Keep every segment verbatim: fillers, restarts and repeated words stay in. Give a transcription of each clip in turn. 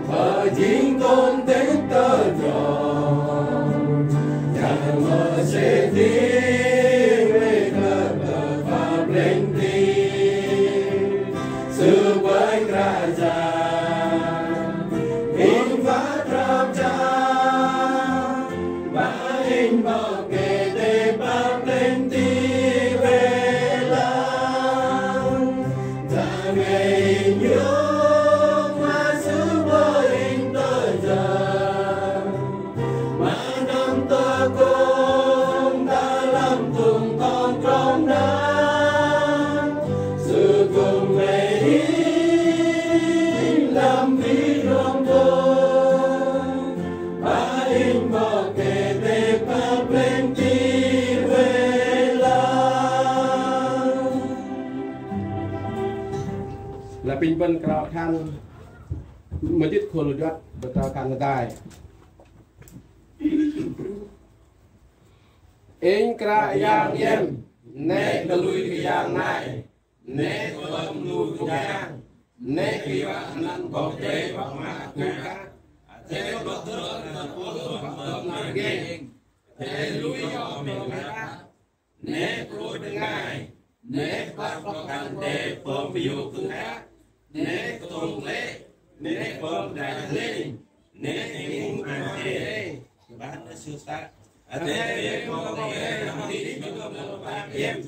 Pơ jing tôm têč tơ jŏ, čang mơsêh ti wê kơ tơ pha plĕng ti. Sư ƀuăn krah čang, ƀing pha krah čang, ba ƀing bŏ kơ tơ pha plĕng ti wê lăng. Čang wê ƀing yŏng ma sư ƀuăn tơ čang. Mnăm tơ kông ta lăm tŭng tŏng krŏng đa. Sư kông wê ƀing lăm bi rŏng tơ. Ba ƀing bŏ kơ tơ pha plĕng ti wê lăng. Lač ƀing ƀuăn krao khan mơjĭt khul juăt bơtơ khan hdai. Ing Kră Yang Yêm, nĕ kơ lui kơ yang nai, nĕ kơ lu kơ yang, nĕ kơ yua anăn bŏ drei bŏ mă kơ ka, adei bŏ drei kơ pô bŏ mă kơ, adei lui yua mă kơ, nĕ kơ lui dơngai, nĕ kơ bŏ kăn adei pô mă yua kơ ka, nĕ kơ tông lĕ, nĕ kơ pô mă dai lĕ, nĕ kơ ing adei. Bă na sư sa, adei bŏ kơ adei, adei bŏ kơ yêm.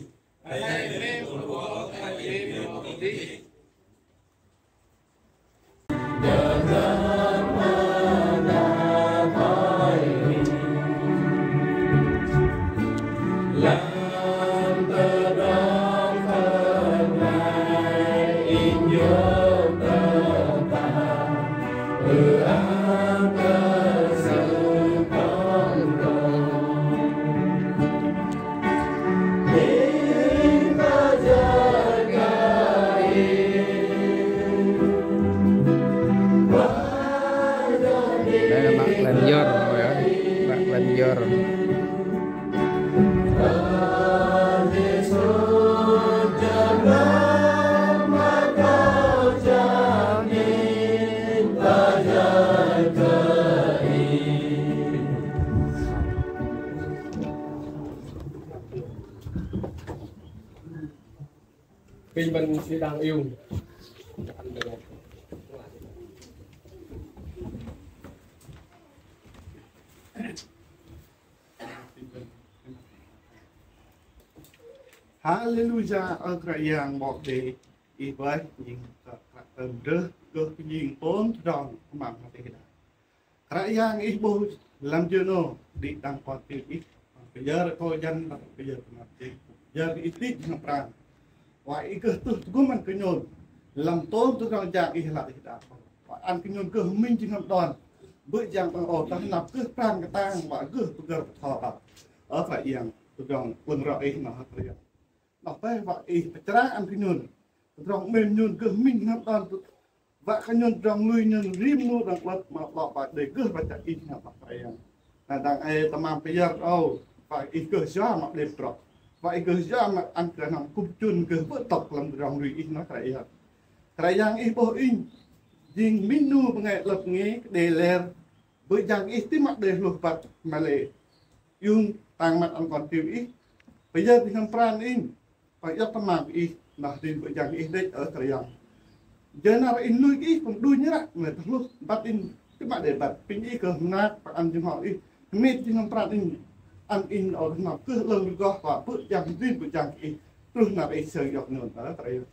Đây là bạn Lành Dơr rồi á. Bạn Lành Dơr. Pinh băn si đang iu. Haleluya, ơ Kră Yang bŏ dê, ih ƀuh jing kơ kơ tơm dơh, gơh jing pôn tơdrong kmăng hati dah. Kră Yang ih ƀuh lăm jơnô, đĭ đăng kon tĭl ih, kyar kơ jăn, kyar kơ mă dê, kyar ih tĭ jing pran. Wa ih gơh tuh tgŭm ăn kơ ñôn, lăm tôn tơdrong jang ih lă ih dah. Wa ăn kơ ñôn gơh mĭn jing hăm đon, bơ jang ƀăng ôh tah năp gơh pran kơtang, wa gơh pơgăr pơtho ƀă. Ơ Kră Yang, tơdrong klơ̆ng rŏ ih nao hăt rơyang. Nao pĕ wa ih pơčrang ăn kơ ñôn, tơdrong mĭn ñôn gơh mĭn jing hăm đon, wa kơ ñôn tơdrong lui ñôn rim nu đăng ƀlăt mă ƀlŏ wa dê gơh wa čă ih nao ƀă Kră Yang. Nao dang ai tơmam pơyơr ôh, wa ih gơh yua mă dê ptrŏ. Wa ih gơh yua mă ăn kơ năm kŭp čun gơh bơ tŏk lăm tơdrong lui ih nao Kră Yang. Kră Yang ih ƀuh ih, jing mĭn nu bơngai lăp ngê kđê ler, bơ jang ih ti mă dê hluh ƀăt mă lê. Iung tăng măt ăn kon tĭl ih, pơyơr jing hăm pran ih, păng iăt tơmam ih, nao rin bơ jang ih đĕč ơ Kră Yang. Jơ năr ih lui ih, păng đuñ ră, mă tơ hluh, ƀăt ih, ti mă dê ƀăt, pinh ih gơh mnăk, păng ăn jing hŏ ih, mĭt jing hăm pran ih, ăn ih ôh tơhnap gơh lơ̆ng rơgoh, wa bơ jang rin bơ jang ih, truh năr ih sơng yŏk ñôn ơ Kră Yang.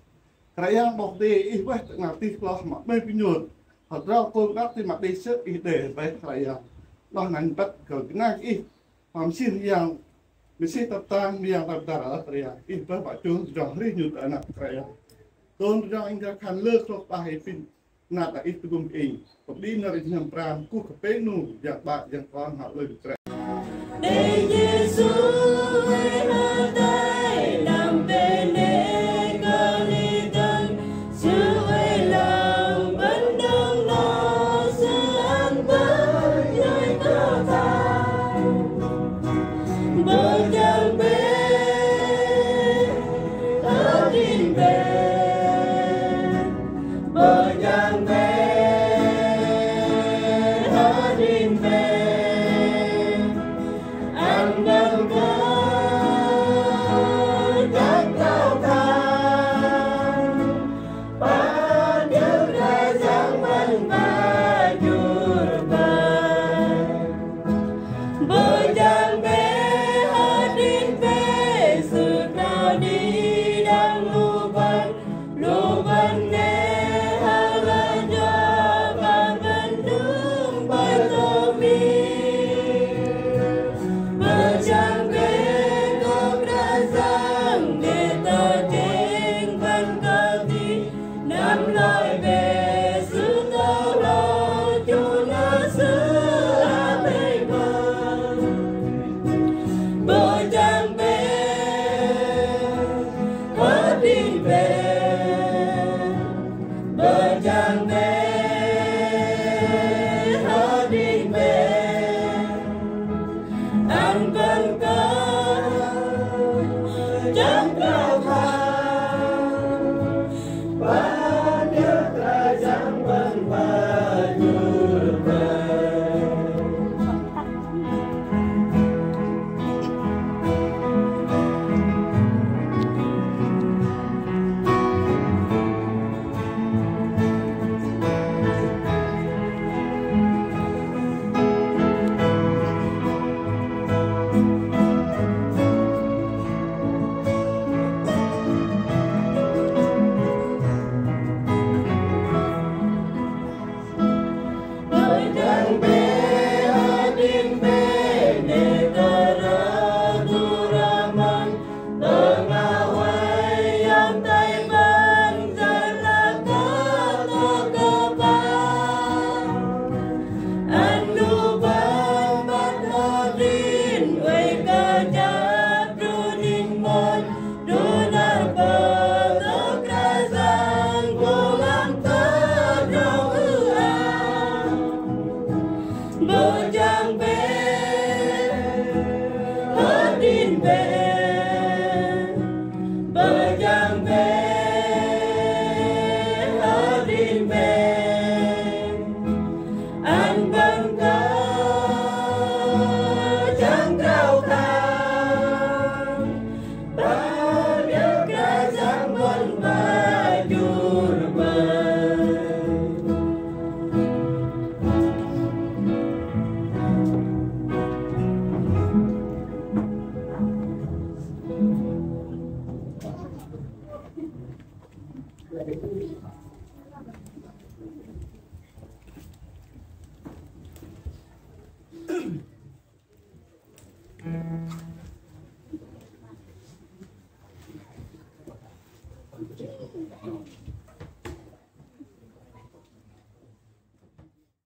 Kră Yang bŏ dê ih weh tơ năr tih kloh mă mê kơ ñôn, hơdrol kông đăp ti mă dê sơ̆ ih dê weh Kră Yang. Noh năn ƀăt kơ gơnang ih, Hăm sĭt yang, msĕ tăp tang miang tăp dar ơ Kră Yang. Ih pơh ƀă čung jong hrih ñu tơ anăp Kră Yang. Tơl jong ing khan lơ klôk ƀah ih pin. Năt ih tơgŭm ing. Pơbĭ năr ih ñăm pran kuh kơ pê nu, yang ƀă, yang kon, hă lơ Kră Yang. Ê Yêsu, ê hơdai, đăm pê nê kơ ni dơ̆ng. Sư ơi lăng băn dơ̆ng nô sư ăn bơ nhai kơ ta. Bơ jang bê, ơ kin bê. Bơ jang bê,